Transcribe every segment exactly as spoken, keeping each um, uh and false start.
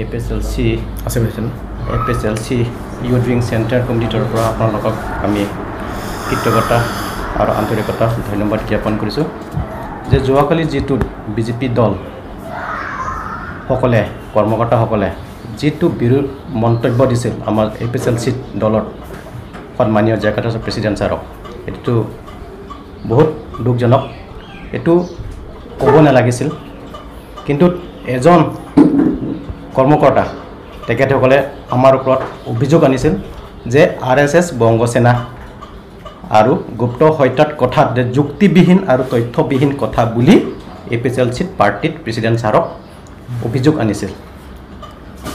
A P H L চি আছে বুলিছে ন? A P H L C youth wing central কমিটিৰ তৰফৰ পৰা আপোনালোকক আমি কৃতজ্ঞতা আৰু আন্তৰিকতা ধন্যবাদ জ্ঞাপন কৰিছোঁ যে যোৱাকালি যিটো বি জে পি দল সকলে, কৰ্মকৰ্তাসকলে যিটো বিৰোধ মন্তব্য দিছিল আমাৰ এ পি এইচ এল চি দলৰ সন্মানীয় জেকাথাৰ প্ৰেচিডেণ্ট ছাৰক, এইটোতো বহুত দুখজনক। এইটো ক'ব নালাগিছিল। কিন্তু এজন কৰ্মকৰ্তা, তেখেতসকলে আমাৰ ওপৰত অভিযোগ আনিছিল যে আৰ এছ এছ, বংগ সেনা আৰু গুপ্ত হত্যাৰ কথাত যে যুক্তিবিহীন আৰু তথ্যবিহীন কথা বুলি এ পি এইচ এল চিত পাৰ্টিত প্ৰেচিডেণ্ট ছাৰক অভিযোগ আনিছিল।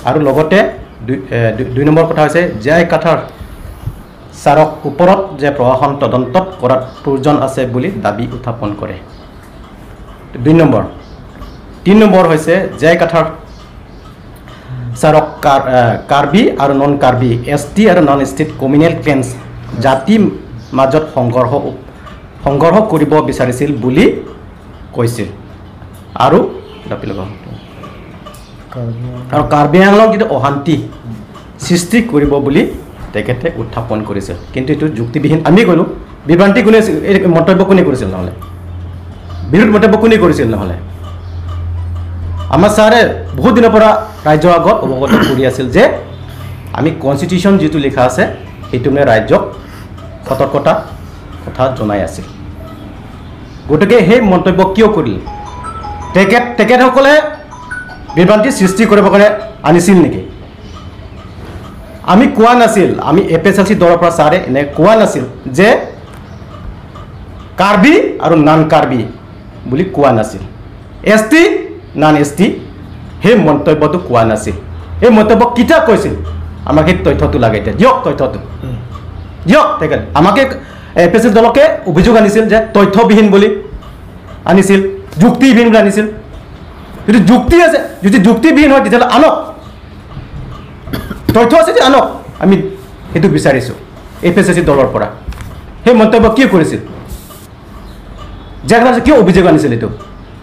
আৰু লগতে দুই, এ, দুই, দুই নম্বৰ কথা হৈছে জে আই কাথাৰ ছাৰক ওপৰত যে প্ৰশাসন তদন্তত কৰাৰ প্ৰয়োজন আছে বুলি দাবী উত্থাপন কৰে। দুই নম্বৰ। তিনি নম্বৰ হৈছে জে আই কাথাৰ ছাৰক কাৰ-, এ, কাৰ্বি আৰু নন কাৰ্বি, এছ টি আৰু নন এছ টিত কমিউনেল ক্লেন্স জাতি মাজত সংঘৰ্ষ উপ-, সংঘৰ্ষ কৰিব বিচাৰিছিল বুলি কৈছিল। আৰু দাপি লগাওঁ। আৰু কাৰ্বি আংলং যিটো অশান্তি সৃষ্টি কৰিব বুলি তেখেতে উত্থাপন কৰিছিল। কিন্তু এইটো যুক্তিবিহীন। আমি ক'লো, বিভ্ৰান্তি কোনে, এই মন্তব্য কোনে কৰিছিল নহ'লে? বিৰোধ মন্তব্য কোনে কৰিছিল নহ'লে? আমাৰ ছাৰে বহুত দিনৰ পৰা ৰাইজৰ আগত অৱগত কৰি আছিল যে আমি কনষ্টিটিউশ্যন যিটো লিখা আছে, সেইটো মানে ৰাইজক সতৰ্কতা কথা জনাই আছিল। গতিকে সেই মন্তব্য কিয় কৰিল? তেখেত, তেখেতসকলে বিভ্ৰান্তি সৃষ্টি কৰিবৰ কাৰণে আনিছিল নেকি? আমি কোৱা নাছিল, আমি এ পি এইচ এল চি দলৰ পৰা ছাৰে এনে কোৱা নাছিল যে কাৰ্বি আৰু নন কাৰ্বি বুলি কোৱা নাছিল, এছ টি, নন এছ টি, সেই মন্তব্যটো কোৱা নাছিল। এই মন্তব্য কেতিয়া কৈছিল? আমাক সেই তথ্যটো লাগে এতিয়া। দিয়ক তথ্যটো। দিয়ক তেখেত। আমাকে এ পি এইচ এল চি দলকে অভিযোগ আনিছিল যে তথ্যবিহীন বুলি আনিছিল, যুক্তিবিহীন বুলি আনিছিল। যদি যুক্তি আছে, যদি যুক্তিবিহীন হয়, তেতিয়াহ'লে আনক। তথ্য আছে যদি আনক। আমি সেইটো বিচাৰিছোঁ এ পি এইচ এল চি দলৰ পৰা। সেই মন্তব্য কিয় কৰিছিল? জেগাত কিয় অভিযোগ আনিছিল এইটো?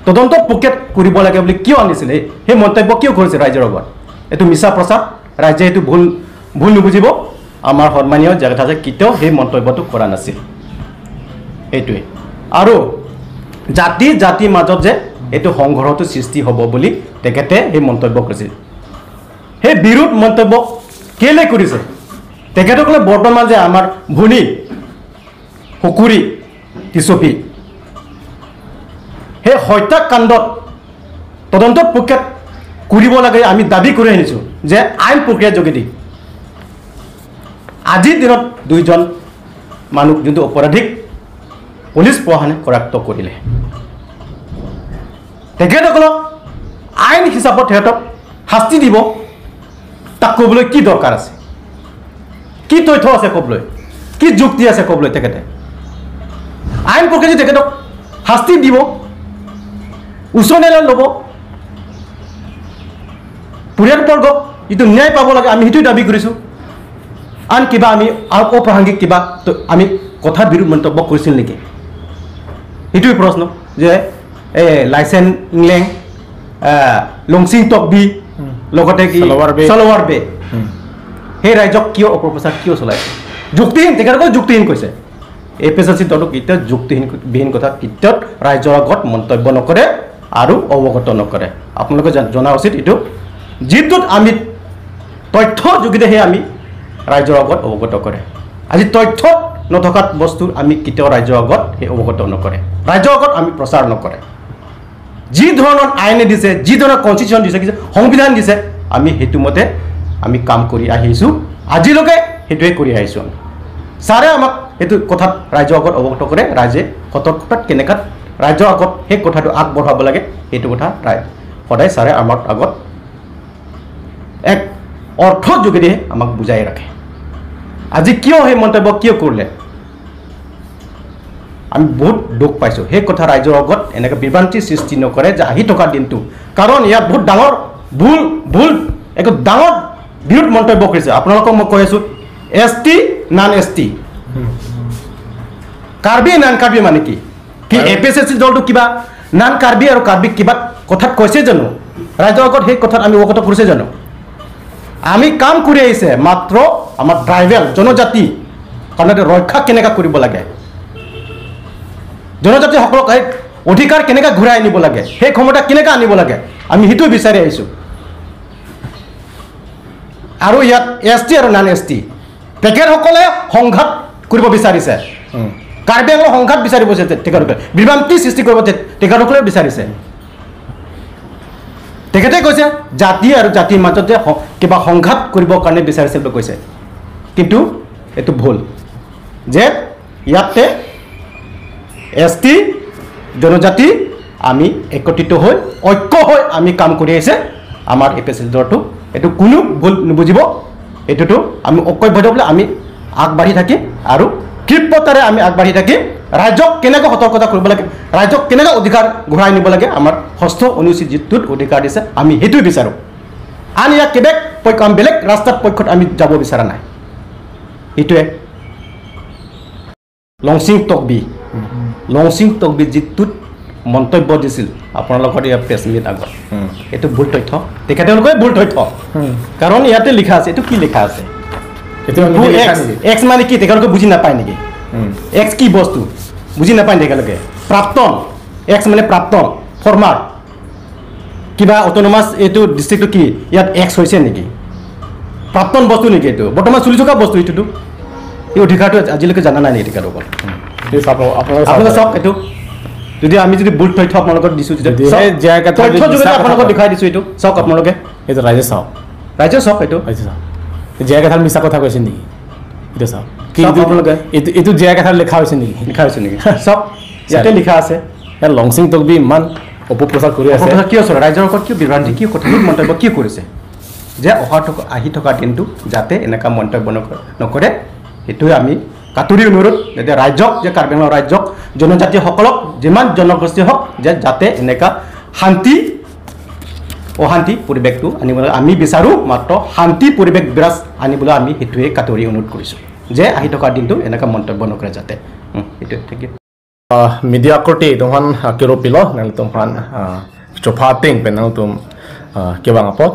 তদন্ত পোকে কৰিব লাগে বুলি কিয় আনিছিল? এই, সেই মন্তব্য কিয় কৰিছিল ৰাইজৰ আগত? এইটো মিছা প্ৰচাৰ। ৰাইজে এইটো ভুল, ভুল নুবুজিব। আমাৰ সন্মানীয় জেগাত আছে কেতিয়াও সেই মন্তব্যটো কৰা নাছিল। এইটোৱে। আৰু জাতি জাতিৰ মাজত যে এইটো সংঘৰ্ষটো সৃষ্টি হ'ব বুলি তেখেতে সেই মন্তব্য কৰিছিল। সেই বিৰোধ মন্তব্য কেলে কৰিছে? তেখেতসকলে বৰ্তমান যে আমাৰ ভনী হুকুৰি টিচপি সেই হত্যাকাণ্ডত তদন্ত প্ৰক্ৰিয়াত কৰিব লাগে আমি দাবী কৰি আনিছোঁ যে আইন প্ৰক্ৰিয়াৰ যোগেদি আজিৰ দিনত দুইজন মানুহ যোনটো অপৰাধীক পুলিচ প্ৰশাসনে কৰায়ত্ত কৰিলে। তেখেতসকলক আইন হিচাপত সিহঁতক শাস্তি দিব, তাক ক'বলৈ কি দৰকাৰ আছে? কি তথ্য আছে ক'বলৈ? কি যুক্তি আছে ক'বলৈ? তেখেতে আইন প্ৰক্ৰিয়া তেখেতক শাস্তি দিব, উচ্চ ন্যায়ালয়ত ল'ব। পৰিয়ালবৰ্গক যিটো ন্যায় পাব লাগে, আমি সেইটোৱে দাবী কৰিছোঁ। আন কিবা আমি আ-, অপ্ৰাসংগিক কিবা ত-, আমি কথা বিৰোধ মন্তব্য কৰিছিল নেকি? সেইটোৱে প্ৰশ্ন যে, এ, লাইচেন ইংলেং, আ, লংচিং টকবি, উম। লগতে কি চালাৱাৰ বে। চালাৱাৰ বে। উম। সেই ৰাইজক কিয় অপপ্ৰচাৰ কিয় চলাইছে? যুক্তিহীন, তেখেতসকলে যুক্তিহীন কৈছে। এ পি এইচ এল চি দলটো কেতিয়াও যুক্তিহীন, বিহীন কথা কেতিয়াও ৰাইজৰ আগত মন্তব্য নকৰে আৰু অৱগত নকৰে। আপোনালোকে জন-, জনা উচিত এইটো। যিটোত আমি তথ্য যোগেদিহে আমি ৰাইজৰ আগত অৱগত কৰে। আজি তথ্য নথকাত বস্তু আমি কেতিয়াও ৰাইজৰ আগত সেই অৱগত নকৰে, ৰাইজৰ আগত আমি প্ৰচাৰ নকৰে। যি ধৰণৰ আইনে দিছে, যি ধৰণৰ কনষ্টিটিউশ্যন দিছে, কি সংবিধান দিছে, আমি সেইটো মতে আমি কাম কৰি আহিছোঁ। আজিলৈকে সেইটোৱে কৰি আহিছোঁ আমি। ছাৰে আমাক সেইটো কথাত ৰাইজৰ আগত অৱগত কৰে, ৰাইজে সতৰ্কতাত কেনেকাত ৰাইজৰ আগত সেই কথাটো আগবঢ়াব লাগে, সেইটো কথা ৰাইজ সদায় ছাৰে আমাৰ আগত এক অৰ্থ যোগেদি আমাক বুজাই ৰাখে। আজি কিয় সেই মন্তব্য কিয় কৰিলে? আমি বহুত দুখ পাইছোঁ। সেই কথা ৰাইজৰ আগত এনেকে বিভ্ৰান্তি সৃষ্টি নকৰে যে আহি থকা দিনটো। কাৰণ ইয়াত বহুত ডাঙৰ ভুল, ভুল, একো ডাঙৰ বিৰোধ মন্তব্য কৰিছে। আপোনালোকক মই কৈ আছোঁ, এছ টি, নন এছ টি। কাৰ্বি, নন কাৰ্বি মানে কি? কি হয়। এ পি এইচ এল চি দলটো কিবা নন কাৰ্বি আৰু কাৰ্বি কিবা কথাত কৈছে জানো? ৰাইজৰ আগত সেই কথাত আমি অৱগত কৰিছে জানো? আমি কাম কৰি আহিছে মাত্ৰ আমাৰ ট্ৰাইবেল জনজাতি কাৰণে ৰক্ষা কেনেকা কৰিব লাগে, জনজাতিসকলক এই অধিকাৰ কেনেকা ঘূৰাই আনিব লাগে, সেই ক্ষমতা কেনেকা আনিব লাগে, আমি সেইটো বিচাৰি আহিছোঁ। আৰু ইয়াত এছ টি আৰু নন এছ টি তেখেতসকলে সংঘাত কৰিব বিচাৰিছে। উম। কাৰ্বি আংলং সংঘাত বিচাৰিব যে তে-, তেখেতসকলে বিভ্ৰান্তি সৃষ্টি কৰিব তে-, তেখেতসকলে বিচাৰিছে। তেখেতে কৈছে জাতি আৰু জাতিৰ মাজতে স-, কিবা সংঘাত কৰিবৰ কাৰণে বিচাৰিছে বুলি কৈছে, কিন্তু এইটো ভুল। যে ইয়াতে এছ টি জনজাতি আমি একত্ৰিত হৈ, ঐক্য হৈ আমি কাম কৰি আহিছে আমাৰ এ পি এছ এল দলটো। এইটো কোনো ভুল নুবুজিব, এইটোতো আমি ঐক্যবদ্ধ বুলি আমি আগবাঢ়ি থাকিম আৰু ক্ষিপ্ৰতাৰে আমি আগবাঢ়ি থাকিম। ৰাইজক কেনেকৈ সতৰ্কতা কৰিব লাগে, ৰাইজক কেনেকৈ অধিকাৰ ঘূৰাই আনিব লাগে, আমাৰ ষষ্ঠ অনুসূচীত যিটোত অধিকাৰ দিছে আমি সেইটোৱে বিচাৰোঁ। আন ইয়াক কেবেক পক্ষ, আমি বেলেগ ৰাস্তাত পক্ষত আমি যাব বিচৰা নাই। এইটোৱে। লংচিং তকবি, লংচিং তকবি যিটোত মন্তব্য দিছিল আপোনালোকৰ ইয়াৰ প্ৰেছ মিট আগত, উম। এইটো ভুল তথ্য, তেখেতে তেওঁলোকে ভুল তথ্য। উম। কাৰণ ইয়াতে লিখা আছে, এইটো কি লিখা আছে? এইটো আমি এইটো লিখা এক্স, নেকি? এক্স মানে কি তেখেতলোকে বুজি নাপায় নেকি? উম। এক্স কি বস্তু বুজি নাপায় নেকি তেখেতলোকে? প্ৰাক্তন, এক্স মানে প্ৰাক্তন, ফৰ্মাৰ। কিবা অট'নমাছ এইটো ডিষ্ট্ৰিক্টটো কি? ইয়াত এক্স হৈছে নেকি? প্ৰাক্তন বস্তু নেকি এইটো? বৰ্তমান চলি থকা বস্তু এইটোতো। এই অধিকাৰটো আজিলৈকে জানা নাই নেকি তেখেতসকল? ঠিক আছে, আপোনালোকে আপোনালোকে চাওক। চাওক এইটো। যদি আমি যদি ভুল তথ্য আপোনালোকক দিছোঁ, তেতিয়া যদিহে চাওক। জে আই কাথাৰ তথ্য যদি যোগেদি মিছা আপোনালোকক কথা দেখুৱাই দিছোঁ এইটো। চাওক আপোনালোকে। এইটো ৰাইজে চাওক। ৰাইজে চাওক এইটো। ৰাইজে চাওক। জে আই কাথাৰ মিছা কথা কৈছে নেকি? এইটো চাওক। কি চাওক এইটো, আপোনালোকে। এইটো, এইটো জে আই কাথাৰ লিখা হৈছে নেকি? লিখা হৈছে নেকি? চাওক, ইয়াতে চাওক। লিখা আছে। ইয়াত লংচিং তকবি ইমান অপপ্ৰচাৰ কৰি আছে। অপপ্ৰচাৰ কিয় চলে? ৰাইজৰ আগত কিয় বিভ্ৰান্তি, কিয় কথা, কি মন্তব্য কিয় কৰিছে? যে অহা থকা, আহি থকা দিনটো যাতে এনেকা মন্তব্য নক-, নকৰে, সেইটোৱে আমি কাটৰি অনুৰোধ, যাতে ৰাইজক, যে কাৰ্বি আংলং ৰাইজক, জনজাতিসকলক, যিমান জনগোষ্ঠী হওক, যে যাতে এনেকা শান্তি, অশান্তি পৰিৱেশটো আনিবলৈ আমি বিচাৰোঁ। মাত্ৰ শান্তি পৰিৱেশ বিৰাজ আনিবলৈ আমি সেইটোৱে কাটৰি অনুৰোধ কৰিছোঁ, যে আহি থকা দিনটো এনেকা মন্তব্য নকৰে যাতে। উম, সেইটোৱে। Thank you. Ah, media korte atum aphan, ah, kero pilo, nangtum aphan, ah, chopha ateng pen nangtum, ah, kevang apot.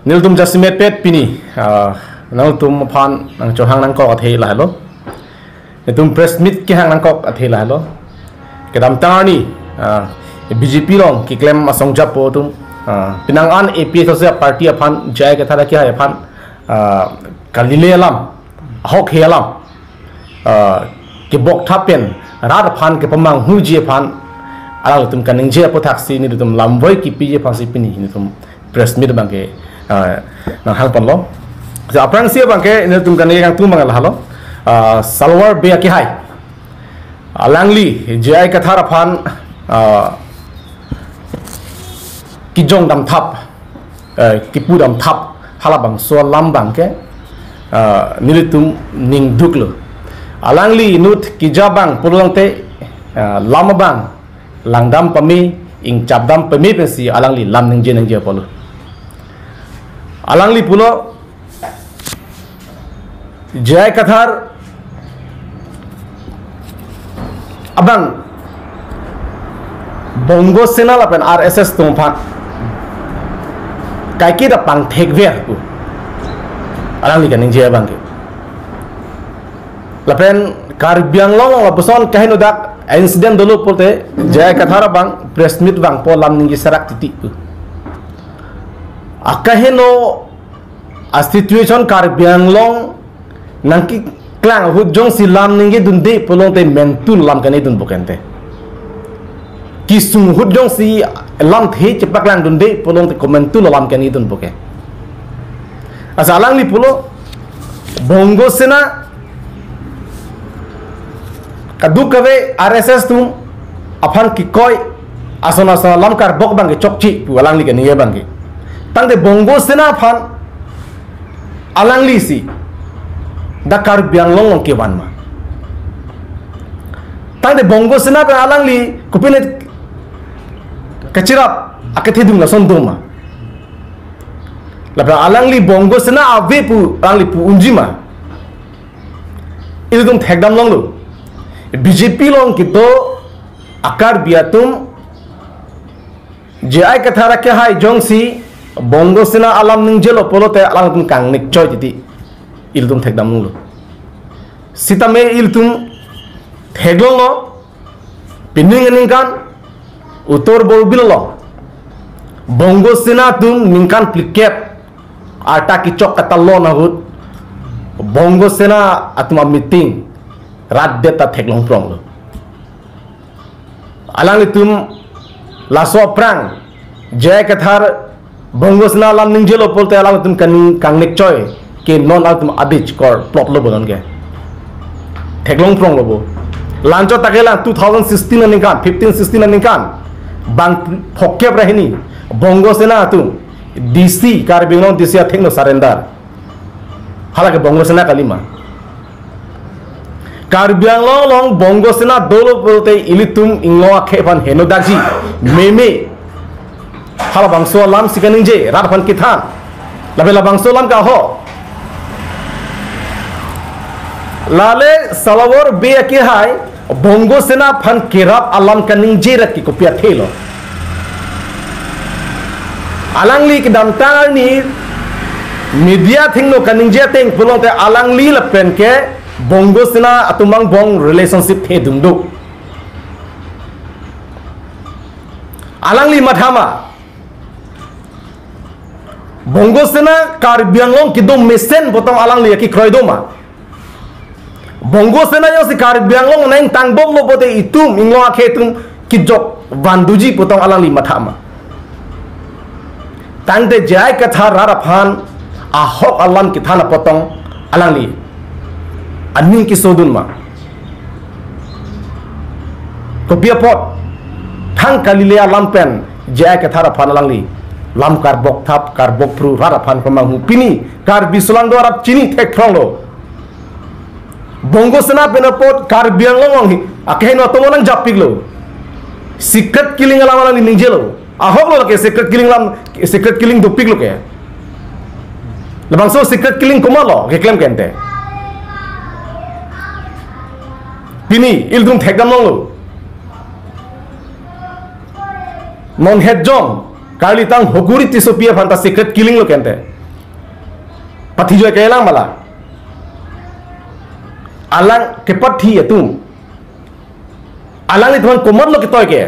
Nelitum jasemet pet pini, ah, nangtum aphan nangchohang nangkok athe lahelo. Nelitum press meet kehang nangkok athe lahelo. Kedamtang arni, ah, B J P along keklem asong japo atum, ah, penang an A P H L C party aphan, J I Kathar akehai aphan, ah, kalile alam, ahokhe alam, ah, kebok thap pen rat aphan kepamanghuji aphan alanglitum kaningje apothaksi nelitum lamvoi kipiji aphansi pini nelitum press meet abangke, ah, nanghang ponlo. So, aphrangsi abangke nelitum kaningje kangtung abang lahelo, ah, Salwar Bey akehai, alangli J I Kathar aphan, ah, kijong dam thap, eh, kipu dam thap halabangso alam abangke, ah, nelitum ningduklo. Alangli inut keja abang pulote, ah, lam abang langdam pame, ingchapdam pame pensi alangli lam ningje ningje apotlo. Alangli pulo J I Kathar abang Bongo Sena lapen R S S atum aphan kaiketa pangthekver pu alangli kaningje abangke. Lapen Karbi Anglong lapuson kaheno dak incident dolo pulote J I Kathar abang press meet vangpo lam ningje serak titi pu. Akaheno a situation Karbi Anglong nangkeklang ahut jongsi lam ningje dunde pulote mentun lam kane dunpo kente. Kesung ahut jongsi lamthe chepaklang dunde pulote komentun lam kane dunpo ke. Asa alangli pulo Bongo Sena kadokave R S S atum aphan kikoi ason ason alam karbok abangke chokche pu alangli kaningje abangke. Tangte Bongo Sena aphan alanglisi dak Karbi Anglong along kevan ma? Tangte Bongo Sena pen alangli kopine kachirap akethedung lason do ma? Lapen alangli Bongo Sena ave pu alangli pu unji ma? Ilitum thekdam longlo. B J P along kedo a-Karbi atum J I Kathar akehai jongsi Bongo Sena alam ningjelo pulote alangtum kangnik choi titi ilitum thekdamlo. Sitame ilitum theklonglo, pining aningkan utor borbil lo. Bongo Sena atum ningkan phlikep arta kechok katalon ahut Bongo Sena atum a-meeting rat det ta theklongpronglo. Alanglitum laso aphrang J I Kathar Bongo Sena alam ningjelo pulote alangtum kan kangnik choi ke non alangtum abij kor plot lo bo non ke. Theklongpronglo bo. Lanchot ta kelang two thousand sixteen aningkan, fifteen sixteen aningkan. Bang phokep ra hini Bongo Sena atum D C, Karbi Anglong D C athengno surrender. Hala ke Bongo Sena kalima. Karbi Anglong along Bongo Sena dolo pulote ilitum Inglong akhei aphan heno dakji meme. Halabangso alam si kaningje, rat aphan kethan. Lapen labangso alam ke ahok. Lale Salawar Bey akehai Bongo Sena aphan kerap alam kaningje rat ke kopi athe lo. Alangli kedamtang arni media athengno kaningje ateng pulote alangli lapen ke Bongo Sena atum angbong relationship thedung do. Alangli matha ma, Bongo Sena Karbi Anglong kedo mesen pu tong alangli akekroi do ma? Bongo Sena jongsi Karbi Anglong nangtangbomlo pulote itum Inglong akhei atum kejok van doji pu tong alangli matha ma? Tangte J I Kathar rat aphan ahok alam kethan apot tong alangli aning kesodun ma? Kopi apot thang kalile alam pen J I Kathar aphan alangli lam karbok thap karbok phru rat aphan pamanghu. Pini Karbi solangdo arat chini thekphronglo. Bongo Sena pen apot Karbi Anglong along hi akeheno atum nangjapiklo. Secret killing alam alangli ningjelo. Ahok lo ke secret killing alam, secret killing dopiklo ke. Labangso secret killing komatlo keklem ke ante? Pini ilitum thekdam longlo. Non hetjong karlitang Hokuri Tissopi aphan ta secret killing lo ke ante. Pathi joi kelang mala. Alang kepathi atum, alanglitum komatlo ketoi ke?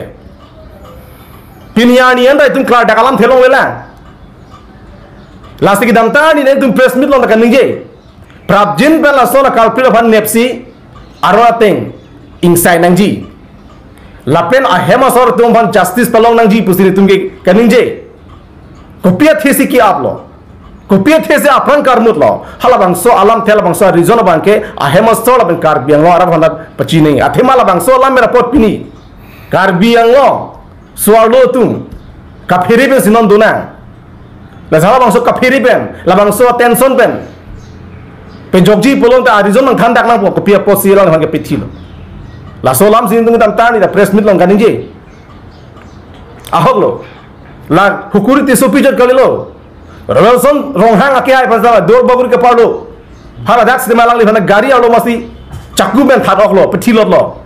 Pini arni anta itum klardak alam thelonglelang. Lasi kedamtang arni nangtum press meet along ta kaningje. Prapjin pen laso la culprit aphan nepsi aron ateng ingsai nangji. Lapen ahem asor atum aphan justice palong nangji pusi nelitum ke kaningje. Kopi athe si ke-aplo? Kopi athe si aphrang karmutlo? Halabangso alamthe, labangso reason abang ke ahem asor lapen Karbi Anglong arat aphan pachinine. Athema labangso alam mera apot pini Karbi Anglong so-arlo atum kaphere pensi non donang. Lasi halabangso kaphere pen, labangso tension pen pejokji pulote a-reason nangthandak nangpo, kopi apotsi alang aphan kepethilo. Laso alam si nelitum kedamtang arni ta press meet along kaningje. Ahok lo. La Hokuri Tissopi jat kalilo. Ralson Ronghang akehai aphan sa Duarbagori keparlo. Haladak sitame alangliphan gari arlo masi chakku pen that-oklo, pethilotlo.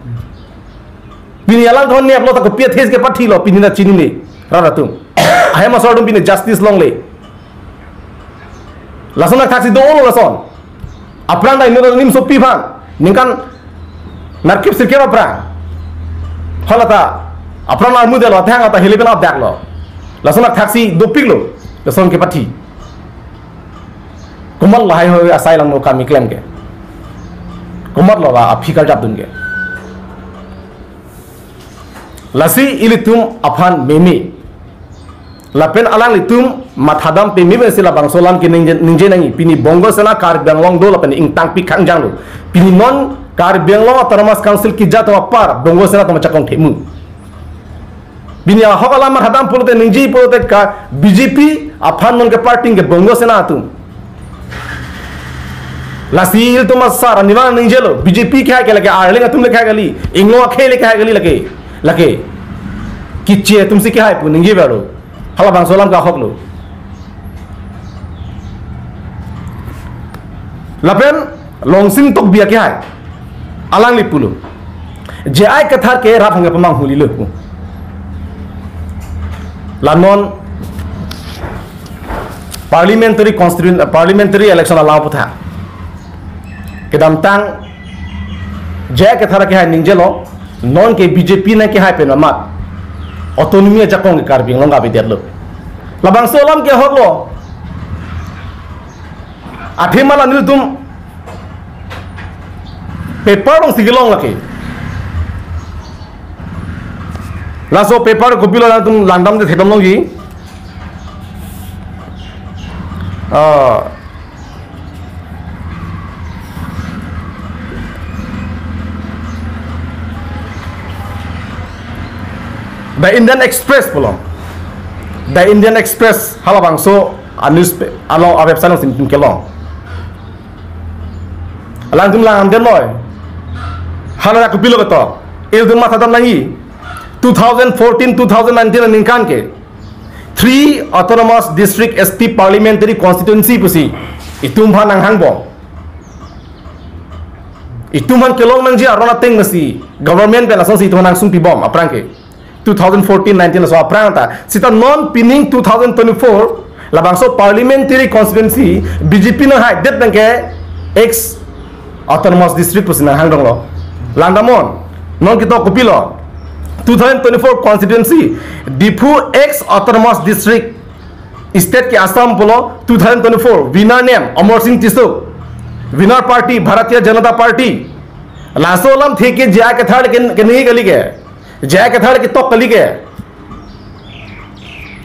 Pini alang thon neplo ta kopi athe si kepathilo, pini ta chinine rat atum. Ahem asor atum pini justice longle. Lason athaksi do-olo lason. Aphrang ta inut anim sopi aphan ningkan nerkep sirkep aphrang. Halata aphrang armudelo, athang ata helepen apdaklo. Lason athaksi dopiklo. Lason kepathi. Komatlo lahai hoi asai langno kami klem ke? Komatlo la aphi karjapdun ke? Lasi ilitum aphan meme. Lapen alanglitum mathadam peme pensi labangso alam ke ningje, ningje nangji. Pini Bongo Sena Karbi Anglong do lapen ingtangpi kangjang do. Pini non Karbi Anglong Autonomous Council keja atum apar Bongo Sena atum achakong themu. Pini ahok alam mathadam pulote ningje pulote ka B J P aphan non keparting ke Bongo Sena atum. Lasi ilitum asar anivang ningjelo, B J P kehai ke lake Arleng atum le kehai kali, Inglong akhei le kehai kali lake, lake. Kiche atum si kehai pu ningje baro. Halabangso alam ke ahok lo. Lapen Longsing Tokbi akehai, alangli pulo, J I Kathar ke rat aphan pamanghu lilo pu. La non Parliamentary constituent, parliamentary election alam aputhak. Kedamtang J I Kathar kehai ningjelo, non ke B J P nangkehai pen amat autonomy ajakong ke Karbi Anglong kavedetlo. Labangso alam ke ahoklo. Athema la nelitum paper alongsi kelong lake. Laso paper kopilo, nangtum langdamde thekdam longji. Ah. The Indian Express pulo. The Indian Express halabangso a-news pe-, along a-website alongsi nelitum kelong. Alangtum langdamnon. Hala kopilo ketok. Ilitum mathadam nangji. Two thousand fourteen, two thousand nineteen aningkan ke three autonomous district S T parliamentary constituency pusi itum aphan nanghangbom. Itum aphan kelong nangji aron ateng masi government pen asonsi itum aphan nangsung pibom aphrang ke two thousand fourteen nineteen laso aphrang ta. Seta non pining two thousand twenty-four labangso parliamentary constituency B J P nanghaidet abang ke ex autonomous district pusi nanghangdonglo. Langdamnon. Non ketok kopilo. Two thousand twenty-four constituency Diphu ex autonomous district, state ke Assam pulo, two thousand twenty-four winner name Amarsing Tisso, winner party Bharatiya Janata Party. Laso alamthe ke J I Kathar ke, keningje kali ke. J I Kathar ketok kali ke.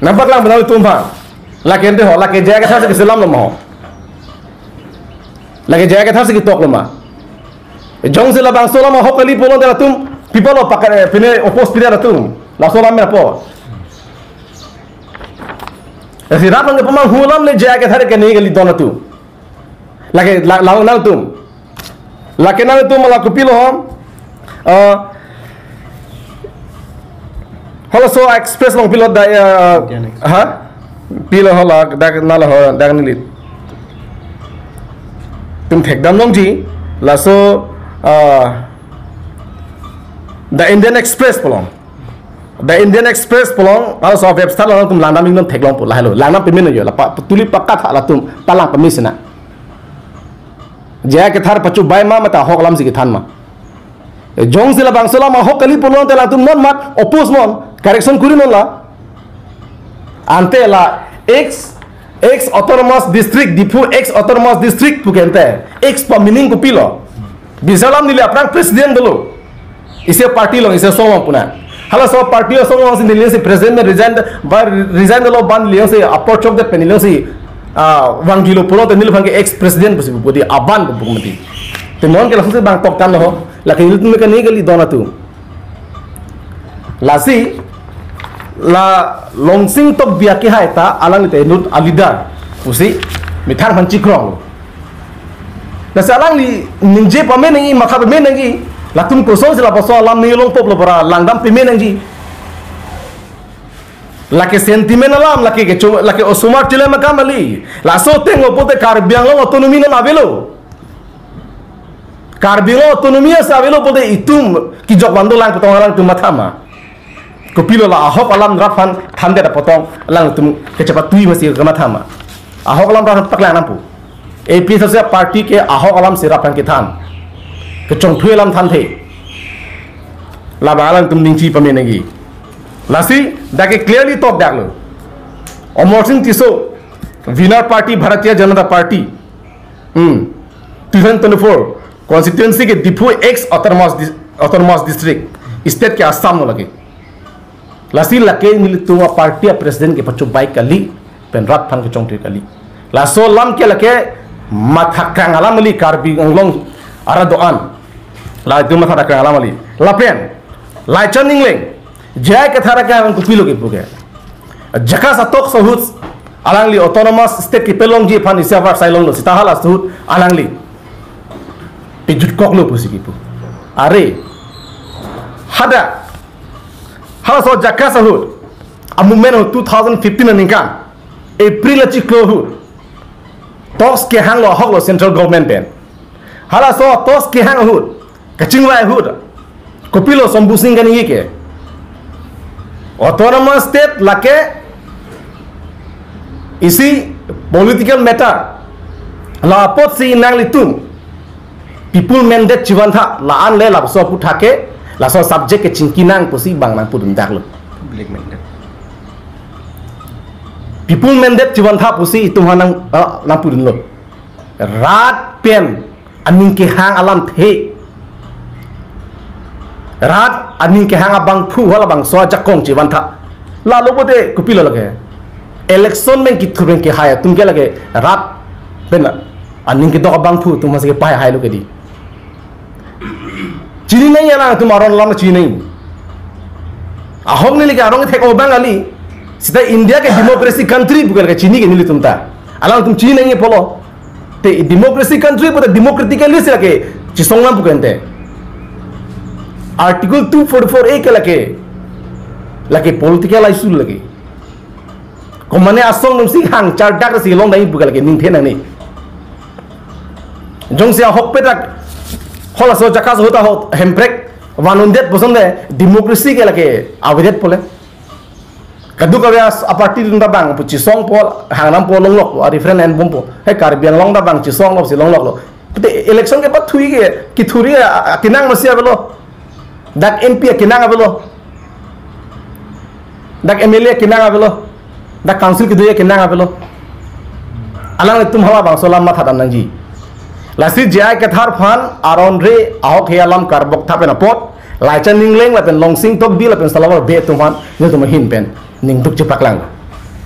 Nangpaklang benang itum aphan. Lake ante ho, lake J I Kathar si keselamlo ma ho. Lake J I Kathar si ketoklo ma. Jongsi labangso alam ahok kali pulote latum, pi apotlo pakar, eh, pine oppose pine latum. Laso alam apot. Esi rap nang pemanghu alam le J I Kathar keningje kali don latum. Lake la, la, nangtum. Lake nangtum la kopilo ho. Eh, halaso Express along pilo da, eh, Indian Express. Ha? Pilo hala dak nala ho dak nelitum thekdam longji. Laso, eh, The Indian Express pulo. The Indian Express pulo, halaso website along nangtum langdam ingdam theklongpo lahelo. Langdam pame nangji, la pa, tuli pakat ha latum palang pame sina. J I Kathar pachobai ma mate ahok alamsi kethan ma. Eh, jongsi labangso alam ahok kali pulote latum non mat oppose non, correction kuri non la. Ante la ex, ex autonomous district, Diphu ex autonomous district pu ke ante. Ex pa meaning kopilo. Bisa alam neli aphrang president dolo. Isi party along, isi asong along puna. Halaso party asong alongsi neli si president resign, ba resign dolo, ban neli si apor chokdet pen neli si, ah, vangjilo pulote neliphan ke ex president pusi pu di aban pu mati. Te non ke langsung si bang tok tan ho. Lake ilitum ke ni kali don latum. Lasi la Longsing Tokbi akehai ta alangli te inut a-leader pusi methang aphan chikrong. Lasi alangli ningje pame nangji, matha pame nangji, latum kosonsi labangso alam ni longpoplo bara langdam pame nangji. Lake sentiment alam, lake kecho, lake osomar chile makam kali. Laso ateng lo pulote Karbi Anglong autonomy non avelo. Karbi Anglong autonomy asa avelo pulote itum kejok vandolang petong alangtum matha ma. Kopilo la ahok alam rap aphan thandet apotong alangtum kechepatui masi kematha ma. Ahok alam rap aphan paklang nangpo. A P H L C party ke ahok alamsi rap aphan kethan. Kechongthui alam thanthe. Labang alangtum ningje pame nangji. Lasi dak ke clearly tokdaklo. Amarsing Tisso, winner party Bharatiya Janata Party. Hmm. Two thousand twenty-four constituency ke Diphu ex autonomous dis-, autonomous district. State ke Assam lo lake. Lasi lake nelitum a-party a-president kepachobai kali, pen rap aphan kechongthui kali. Laso alam ke lake mathakrang alam kali Karbi Anglong arat do-an. Latum mathakrang alam kali. Lapen Laichan Engleng, J I Kathar ke alangli kopilo kepu ke. Jakasa talks ahut alangli autonomous state kepalongji aphan isi avarsai longlo seta halaso ahut alangli pejutkoklo pusi kepu. Are. Hadak. Halaso Jakasa ahut. A-movement ahut two thousand fifteen aningkan. April achiklo ahut. Talks kehanglo ahoklo central government pen. Halaso talks kehang ahut. Kachingvai ahut. Kopilo Shambhu Singh kaningje ke. Autonomous state lake isi Political matter. La apotsi nanglitum people mandate chevantha, la-an le laso aputhak ke, laso subject ke chingki nang pusi bang nangpudun daklo. Public mandate. People mandate chevantha pusi itum aphan nang, ah, nangpudunlo. Rat pen aning kehang alamthe. Rat aning kehang abangphu halabangso ajakong chevantha. Lalo pote kopilo lake. Election pen kithur pen kehai atum ke lake rat pen aning kedok abangphu atum aphansi kepahai lo ke dei. Chini nangji alangtum aron alam chini nangji. Ahok neli ke arong thek obang kali. Seta India ke democracy country pu ke lake chini ke nelitum ta. Alangtum chini nangji apotlo. Te democracy country pulote democratically si lake chesong lam pu ke ante. Article two forty-four A ke lake, lake political issue lake. Komane asong atum si hang chardak si longdai pu ke lake ningthe nangne. Jongsi ahokpet dak halaso ajaga ahut ahut Hemprek vanundet puson le democracy ke lake avedet pule. Kadokave as-, aparty atum ta bang pu chesongpo, hang nampo, longlokpo, a referendum bompo. He Karbi Anglong ta bang chesonglo si longloklo. Te election kepathui ke, kithuri a, a, akenang masi avelo. Dak M P akenang avelo. Dak M L A akenang avelo. Dak council kedo akenang avelo. Alanglitum halabangso alam matha dam nangji. Lasi J I Kathar aphan aron re ahok he alam karbok tha pen apot, Laichan Engleng lapen Longsing Tokbi lapen Salawar Bey atum aphan nelitum ahin pen ningduk chepaklang.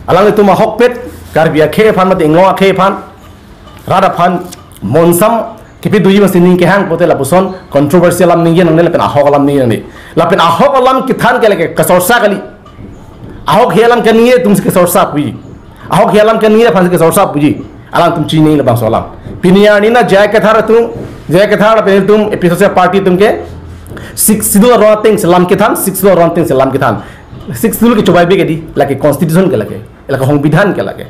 Alanglitum ahokpet Karbi akhei aphan mate Inglong akhei aphan, rat aphan monsam kepi doji masi ning kehang pote lapuson controversial alam ningje nangne lapen ahok alam ningje nangne. Lapen ahok alam kethan ke lake kasorsa kali. Ahok he alam keningje atum si kasorsa puji. Ahok he alam keningje aphan si kasorsa puji. Alangtum chini labangso alam. Pini arni na J I Kathar atum, J I Kathar lapen atum, A P H L C party atum ke Sixth Schedule aron ateng si lam kethan, Sixth Schedule aron ateng si lam kethan. Sixth Schedule ke chobei be ke dei, lake constitution ke lake, lake songbidhan ke lake.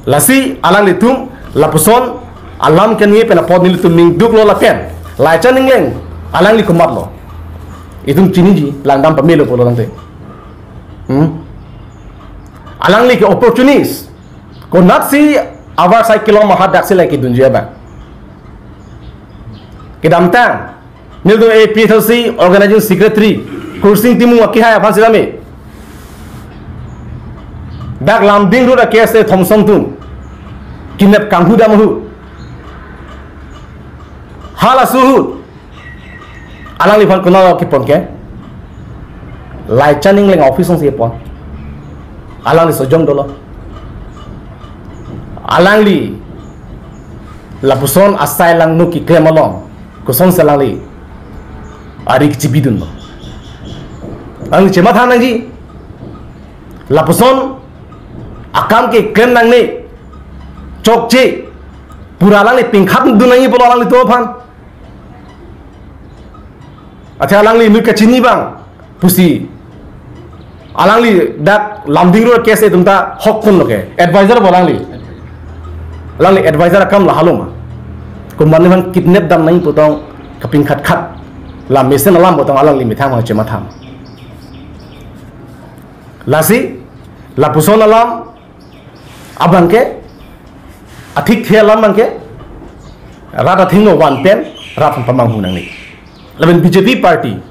Lasi alanglitum lapuson alam keningje pen apot nelitum ningduklo lapen Laichan Engleng alangli komatlo. Itum chiniji, langdam pamelo pulo tangte. Hmm? Alangli ke opportunist. Konatsi avarsai kelong ma hadak si lake dunji abang. Kedamtang nelitum A P H L C organizing secretary Kursing Timung akehai aphan si lame. Dak Lumding Road a-K S A Thompson atum kidnap kanghu dam ahut, halaso ahut alangliphan konat kepon ke? Laichan Engleng office alongsi kepon. Alangli sojong dolo. Alangli lapuson asai langno keklem along kosonsi alangli ari kechibidunlo? Alangli chematha nangji. Lapuson akam keklem nangne, chokche, pura alangli pingkhat dun nangji pulo alanglitum aphan. Athe alangli inut kachini abang pusi, alangli dak Lumding Road a-K S A atum ta hok ponlo ke, advisor bo alangli. Alangli advisor akam la halo ma? Komatne aphan kidnap dam nangji pu tong kapingkhat khat, la mesen alam pu tong alangli methang ma, chematha ma? Lasi lapuson alam abang ke, athikthe alam abang ke rat athengno van pen rat aphan pamanghu nangne. Lapen B J P party,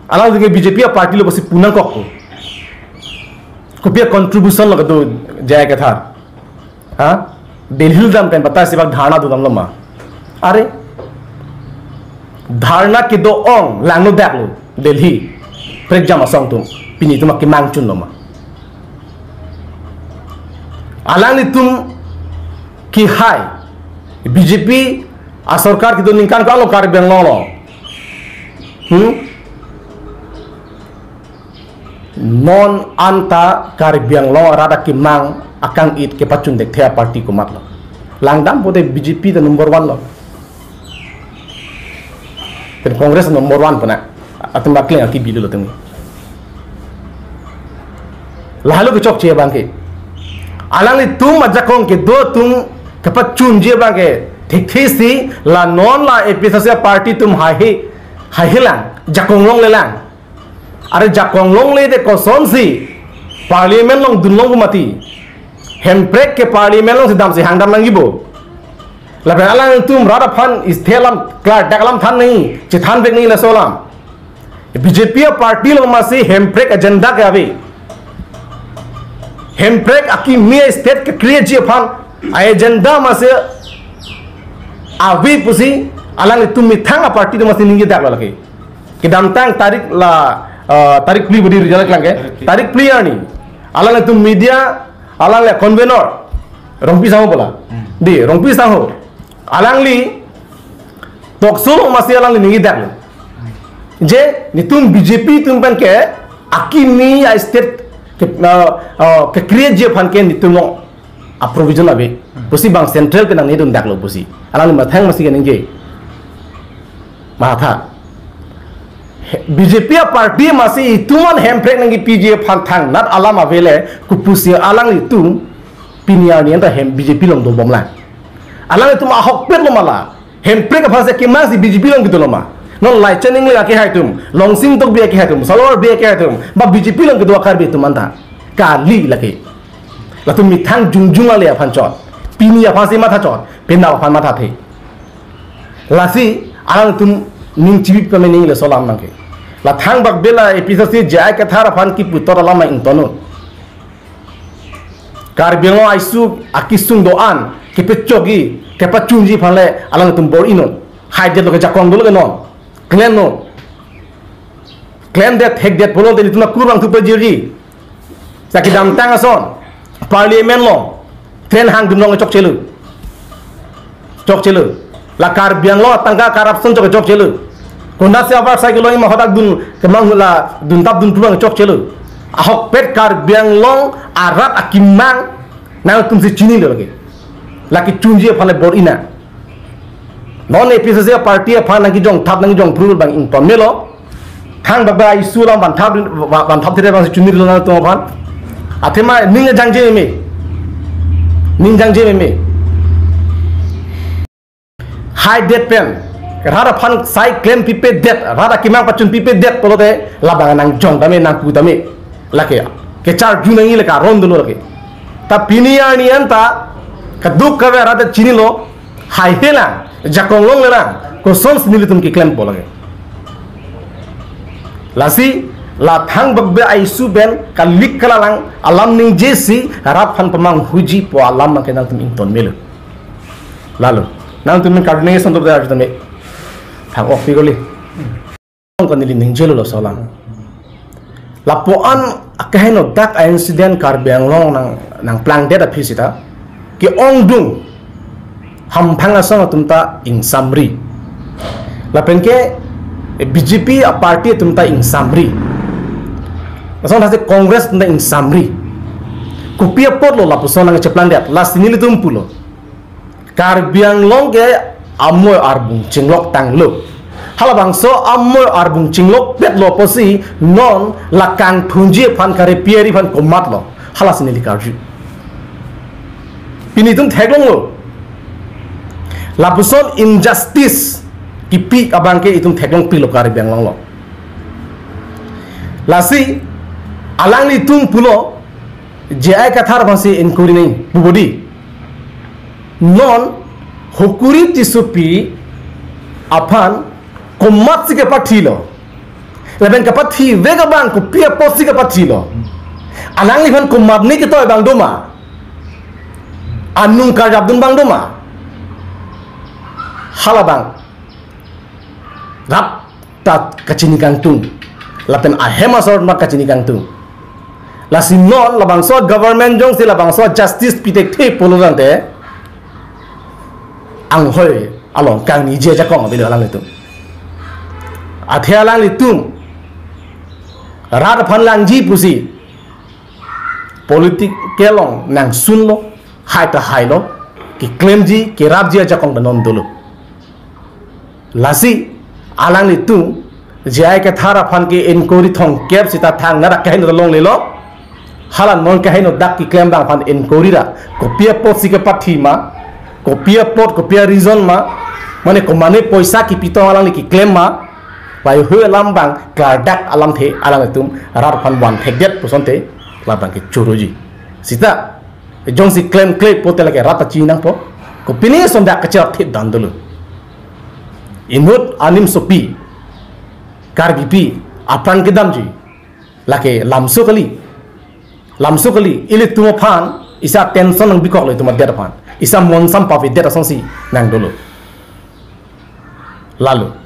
alangtum ke B J P a-party lo pusi pu nangkok ko. Kopi a-contribution lo kedo J I Kathar? Ha? Delhi dam pen batai sibak dharna dun damlo ma? Are, dharna kedo-ong langno daklo Delhi prekjam asong atum, pini itum akemang chunlo ma? Alanglitum kehai B J P asorkar kedo ningkan ko-anlo Karbi Anglong along? Hmm? Non anta Karbi Anglong arat akemang akang-it kepachun thekthe a-party komatlo? Langdam pote B J P ta number one lo. Pen Congress number one puna. Atum bak kling aki bilu lo tumi. Lahelo kechokche abang ke. Alanglitum ajakong kedo atum kepachunji abang ke thekthe si la non la A P H L C a-party atum haihe, haihe lang, jakong longlelang. Are jakong longle te kosonsi Parliament along dunlong pu mati. Hemprek ke Parliament alongsi damsi hangdam nangjipo. Lapen alangtum rat aphan isthe alam klardak alam than nangji, chethan vek nangji laso alam. B J P aparty along masi Hemprek agenda ke ave. Hemprek akimi state ke create ji aphan agenda masi ave pusi alanglitum methang aparty atum masi ningjedak lake. Kedamtang tarik la, eh, tarik phli budi result klang ke. Tarik phli. Tarik phli arni. Alanglitum media, alangli convenor, Rongpi Sangho bola. Hmm. Di, Rongpi Sangho. Alangli talk show along masi alangli ningjedak lo. Je, netum B J P atum pen ke, akimi a state ke, eh, eh, ke create ji aphan ke netum along a provision ave. Hmm. Pusi bang central ke nangnedundaklo pusi. Alangli methang masi keningje. Matha. He, B J P aparty masi itum an Hemprek nangkepi ji aphan thangnat alam ave le, kopusi alanglitum pini arni anta hem B J P along dobomlang. Alanglitum ahokpet lo ma la. Hemprek aphansi kemangsi B J P along kedo lo ma. Non Laichan Engleng akehai atum, Longsing Tokbi akehai atum, Salwar Bey akehai atum, ba B J P along kedo a Karbi atum anta. Kali lake. Latum methang jongjong ale aphan chot. Pini aphansi matha chot. Penap aphan mathathe. Lasi, alangtum ning chibi pame ning le so alam nangke. La thangbak bela A P H L C J I Kathar aphan kipu tot alam ingtonnon. Karbi Anglong aisuk akesung do-an, kepachokji, kepachunji aphan le alangtum bor-inon. Haidet lo ke jakong dolo ke non. Klemnon. Klemdet, thekdet pulote netum akur vangthu pajirji. Sa kedamtang ason, Parliament along, train hangdun along chokchelo. Chokchelo. La Karbi Anglong atangka corruption chok chokchelo. Konatsi abar cycle along ima hadak dun kemang la duntap dunpu abang chokchelo. Ahokpet Karbi Anglong arat akemang nangtumsi chinilo lake. Lake chunji aphan le bor-ina. Non A P H L C aparty aphan nangkejongthap nangkejongphru abang ington melo. Thangbak bela issue alam vanthap, vanthapthe abangsi chunilo nangtum aphan. Athema ning jangje meme. Ning jangje meme. Haidet pen. Rat aphan sai klem pipedet. Rat akemang pachun pipedet pulote labang nangjong tame nangpu tame. Lake. Kecharju nangji lake aron dolo lake. Ta pini arni anta. Kaduk kave rat chinilo. Haihe lang, jakong longlelang, kosonsi nelitum keklempo lake. Lasi, la thangbak bela issue pen, kalik kalalang, alam ningjesi, rat aphan pamanghuji pu alam nangke nangtum ington melo. Lalo, nangtum pen karne sontok da arju tame. Thang ok pi kali. Ko neli ningjelo laso alam. Lapuan akeheno dak a incident Karbi Anglong nang, nangplangdet aphi seta. Ke-ongdung hamphang asong atum ta ingsamri. Lapen ke B J P aparty atum ta ingsamri. Asong thasi Congress atum ta ingsamri. Kopi apotlo lapuson nangcheplangdet. Lasi nelitum pulo. Karbi Anglong ke amoi arbung chinglok tanglo. Halabangso amoi arbung chinglokpetlo pusi non la kangthunji aphan kare piari aphan komatlo. Halasi neli karju. Pini itum theklonglo. Lapuson injustice kipi abang ke itum theklongpilo Karbi Anglong along. Lasi alanglitum pulo J I Kathar aphansi inquiry nangji pu bodi. Non Hukuri Tissopi aphan komatsi kepathilo. Lapen kepathi vek abang kopi apotsi kepathilo. Alangliphan komatne ketoi abang doma. Anung karjapdun abang doma. Halabang. Rap ta kachini kangtung. Lapen ahem asor ma kachini kangtung. Lasi non labangso government jongsi labangso justice pithekthe pulo tangte. Anghoi along kangniji ajakong avelo alanglitum. Athe alanglitum. Rat aphan langji pusi. Political along nangsunlo, hai ta hailo, keklemji, kerapji ajakong ta non dolo. Lasi, alanglitum, J I Kathar aphan ke inquiry thomkep seta thangnat akeheno longlelo. Hala non keheno dak keklem abang aphan inquiry ra. Kopi apotsi kepathi ma, kopi apot, kopi areason ma, mane komane poisa kipitong alangli keklem ma, pai hu alam abang, klardak alamthe, alanglitum, rat aphan vanthekdet pusonte, Labang ke choroji. Sita, jongsi klemkle pote lake rat ta chinangpo. Kopine ason dak kacharthip dan dolo. Inut animsopi, Karbipi apran kedamji. Lake lamso kali. Lamso kali. Ilitum aphan, isa tension nangbikoklo itum adet aphan. Isa monsam pavedet asonsi nangdolo. Lalo.